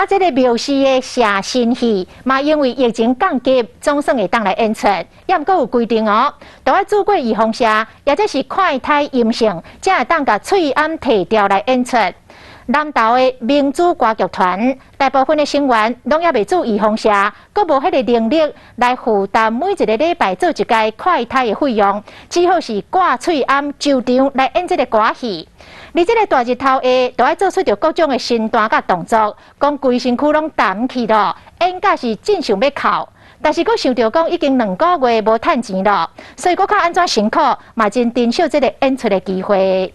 啊，這個廟寺的謝神戲嘛，因為疫情降級，總算會當來演出。也毋過有規定哦，著愛注過預防射，抑者是快篩陰性，才會當共喙罨提掉來演出。南投的明珠歌劇團，大部分的成員攏猶未注預防射，閣無彼个能力來負擔每一个禮拜做一擺快篩的費用，只好是掛喙罨就場來演這个歌戲。而這个大日頭下，著愛做出著各種的身段佮動作，講規身軀攏澹去囉，演甲是真想欲哭。但是閣想著講已經2個月無趁錢囉，所以閣較按怎辛苦，嘛真珍惜這个演出的機會。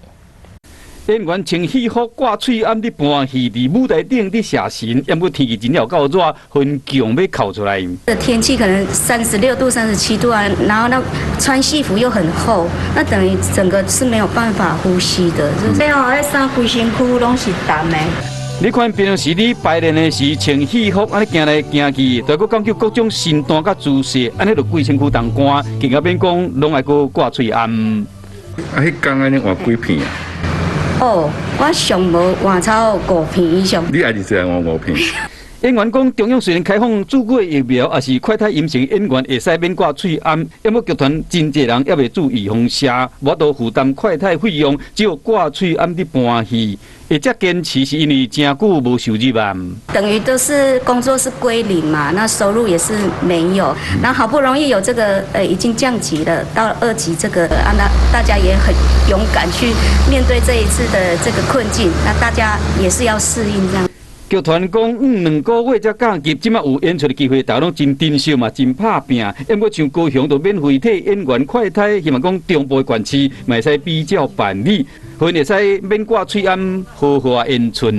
演員穿戲服掛喙罨佇扮戲，佇舞台頂佇謝神，毋過天氣真有夠熱，紛強欲哭出來。天氣可能36度、37度啊，然後那穿戲服又很厚，那等於整個是沒有辦法呼吸的。對哦，彼衫規身軀攏是澹的。你看平常時佇排練的時，穿戲服按呢行來行去，著閣講究各種身段佮姿勢，按呢就規身軀澹乾，更較免講攏愛閣掛喙罨。啊，彼工按呢換幾片啊？哦，我上無換超過五片以上。你也是這樣換五片？演員講，中央雖然開放注過疫苗，抑是快篩陰性演員會使免掛喙罨。毋過劇團真濟人猶未注預防射，無法度負擔快篩費用，只有掛喙罨佇扮戲。會遮堅持是因為誠久無收入啊。等於都是工作是歸零嘛，那收入也是沒有。那好不容易有這個，已經降級了，到2級這個啊，那大家也很勇敢去面對這一次的這個困境。那大家也是要適應這樣。劇團講，2個月才降級，這馬有演出的機會，大家攏真珍惜嘛，真拍拚。毋過像高雄就免費替演員快篩，希望講中部的縣市嘛會使比照辦理，予𪜶會使免掛喙罨，好好啊演出。